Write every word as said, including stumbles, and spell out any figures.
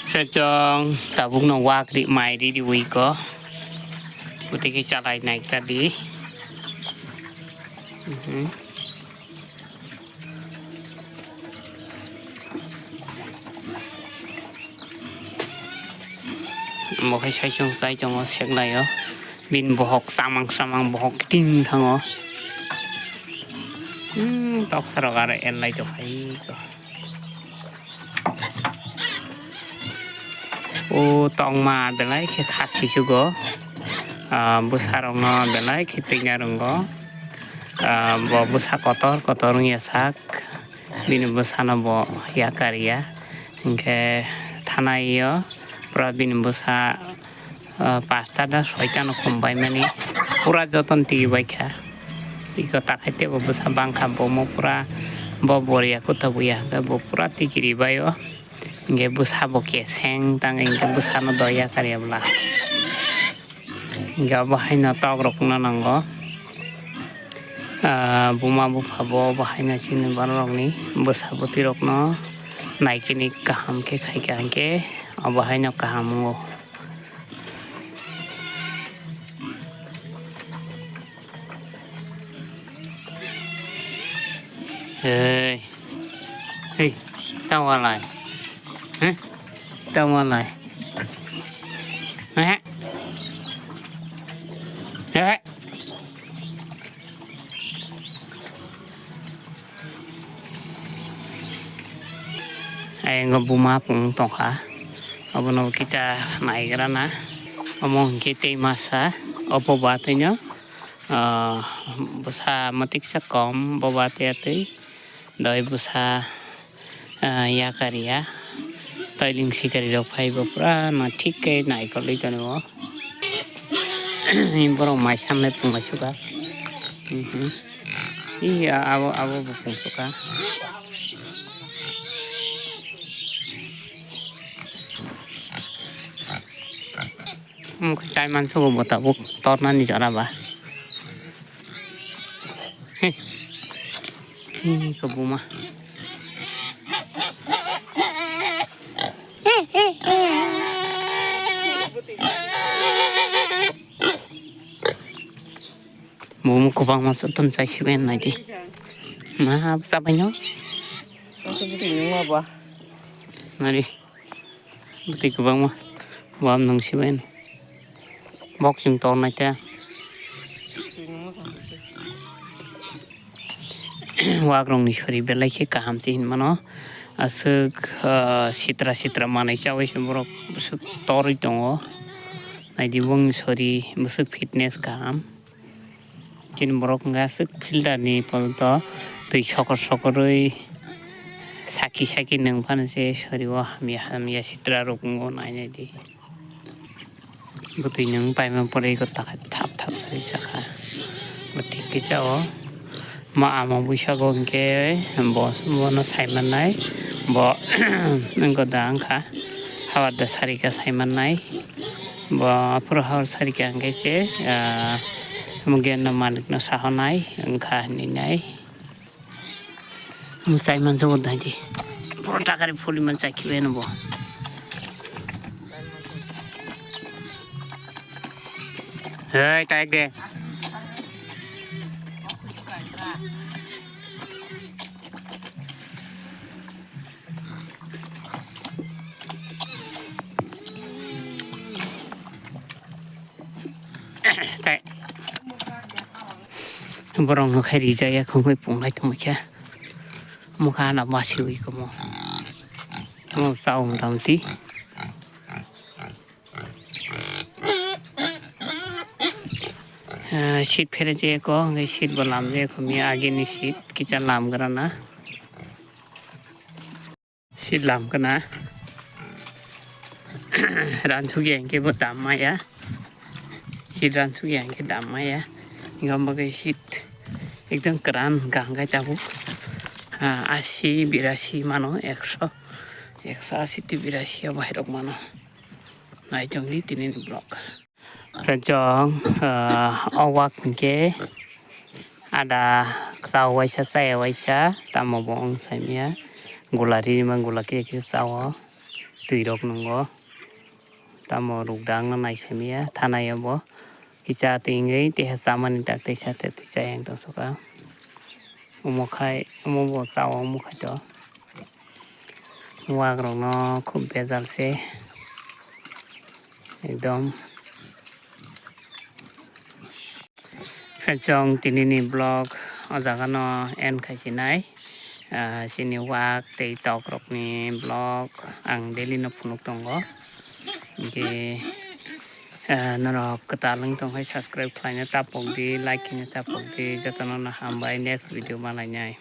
Khe chwng tabukno wak ri mai ri riwi ko. Bwtwi khe chalai nai kha di. Mhm. Omo khe saichung chai tongo, seklaio. Bini bohok chamang chamang bohok kiting thango. Hmm, toksa rok aro el lai tongkha iko. O tongma belai khe khak sichugo. Ah, bwsarokno belai khe twina rwngo. Ah, bo bwsa kotor kotor wngya sak. Bini bwsano bo yakar ya. Hinkhe thanai o pura bini bwsa, ah, pasta da soita no khum bai mani pura joton twi bai kha. Iko takhai tei bo bwsa bang kha, bo mo pura bo boriya kota buya hinkhe bo pura tikiri bai o. Hinkhe bwsa bo keseng tang hinkhe bwsano do yakar ya bwla. Hinkhe obo haino tok rok no nango. Ah, buma bupha bo obo haino chini borok rokni bwsa bwtwi rokno naikini kaham khe khaikha hinkhe obo haino kaham wngo. Hei, hei, tawalai, heh, tawalai, heh, heh. Ayang o buma pung tongkha, obono kisa naigra na, omo hinkhe tei masa, obo ba twi no. Ah, bwsa mwtwksa kom, bo ba tei atwi doi bwsa, ah, yakar ya. Toiling sikari rok phai bo pura no thik khe naikolwi tongo. Borok mai sanlai pung lai suka. Mhm. Iya, abo, abo bo pung suka. Omo khe chai mansugo bo tabuk tornani jora ba. He. He, kobuma. Bo omo kwbangma jotono chai sibai nai di. Ma, chabai no. Masa bwtwi nungma ba. Nari. Bwtwi kwbangma. Bo nwng sibai no. Bok chwng tornai te. Wakrokni sori belai khe kaham se hinmano. Aswk, ah, sitra sitra manwi chaui se borok bwswk torwi tongo. Naidi bongni sori bwswk fitness kaham. Chini borok hwnkhe aswk filter ni polto twi sokor sokorwi saki saki nwng phano se sori o hamya hamya sitra rok wngo nainai di. Bwtwi nwng paima pore eko takhai thap thap khe chakha. Bwtwi kisa o ma ama buisa go hinkhe bo bono sai mannai bo wngkha da wngkha habar da sarika sai mannai. Bo aphuru hor sarikha hwnkhe se, ah, mugen no manik no sahonai wngkha hinwi nai. Mwsai manjak bo dai di. Pura takari phuli manjak khibai no bo. Hei, kayak de. Tai. Borok no khai rijak ya khungwi punglai tongmai khe. Mokha na masiwi komo. Mo chao mota moti. Ah, seat phere je ko, hwnkhe seat bo lam je ko, mi agini seat kisa lam gra na. Seat lam kana. Ransuk ya hwnkhe bo dam maya. Seat ransuk ya hwnkhe dam maya. Hwnkhe omo khe seat ekdom kwran hwnkha hwnkhe tabuk. Ah, asi, birasi mano, ekso, ekso asi tei birasi o bahai rok mano. Nai chongdi tini ni vlog. Khe chwng, ah, o wak hinkhe ada chao waisa chaya waisa tamo bo wng saimya gula ri ma gula khe khe chao. twi rok nungo. Tamo rukdang no naisamya thanai o bo kisa twi wngwi teha chamani tak teisa te twi chayang tong soka. Omo khai omo bo chao omo khai to. Wak rok no khub bejal se ekdom. Khe chwng tinini vlog o jaga no end khai sinai. Ah, chini wak tei tok rokni vlog ang daily no phunuk tongo. Hinkhe, ah, norok kwtal wng tong hai subscribe khlaina tapok di, like khaina tapok di, jotono no hambai, next video malainai.